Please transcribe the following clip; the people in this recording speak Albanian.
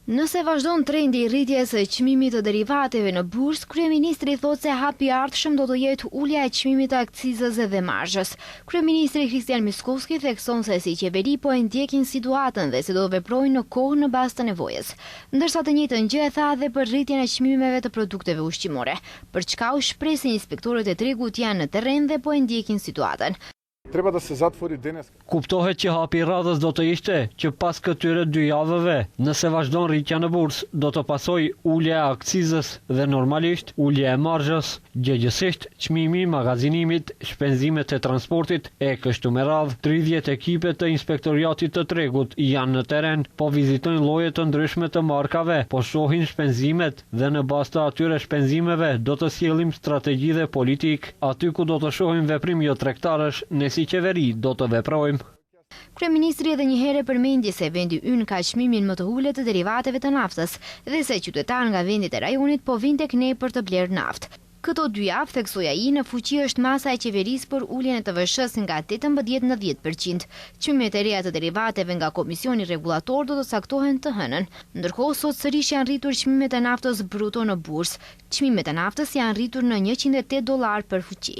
Nëse vazhdon trendi i rritjes së çmimit të derivateve në bursë, kryeministri thotë se hapi i ardhshëm do të jetë ulja e çmimit të akcizës dhe marzhës. Kryeministri Hristijan Mickoski thekson se si qeveri po e ndjekin situatën dhe se do të veprojnë në kohë në bazë të nevojës. Ndërsa të njëjtën gjë e tha edhe për rritjen e çmimeve të produkteve ushqimore, për çka u shpreh se inspektorët e tregut janë në terren dhe po e ndjekin situatën. Treba da se zatvori denes. Kuptohet që hapi i radhës do të ishte që pas këtyre dy javëve, nëse vazhdon rritja në bursë, do të pasojë ulja e akcizës dhe normalisht ulja e marzhës, gjegjësisht çmimi i magazinimit, shpenzimet e transportit e kështu me radhë. 30 ekipe të Inspektoriatit të Tregut janë në terren, po vizitojnë lloje të ndryshme të markave, po shohin shpenzimet, Dhe në bazë të atyre shpenzimeve do të sjellim strategji dhe politikë. Aty ku do të shohim veprim jo tregtarësh, ne si qeveri do të veprojmë. Kryeministri edhe një herë përmendi se vendi ynë ka çmimin më të ulët të derivateve të naftës dhe se qytetarë nga vendet e rajonit po vijnë tek ne për të blerë naftë. Këto dy javë, theksoi ai, në fuqi është masa e qeverisë për uljen e TVSH-së nga 18 në 10%. Çmimet e reja të derivateve nga Komisioni Rregullator do të caktohen të hënën. Ndërkohë, sot sërish janë rritur çmimet e naftës bruto në bursë. Çmimet e naftës janë rritur në 108 dollarë për fuçi.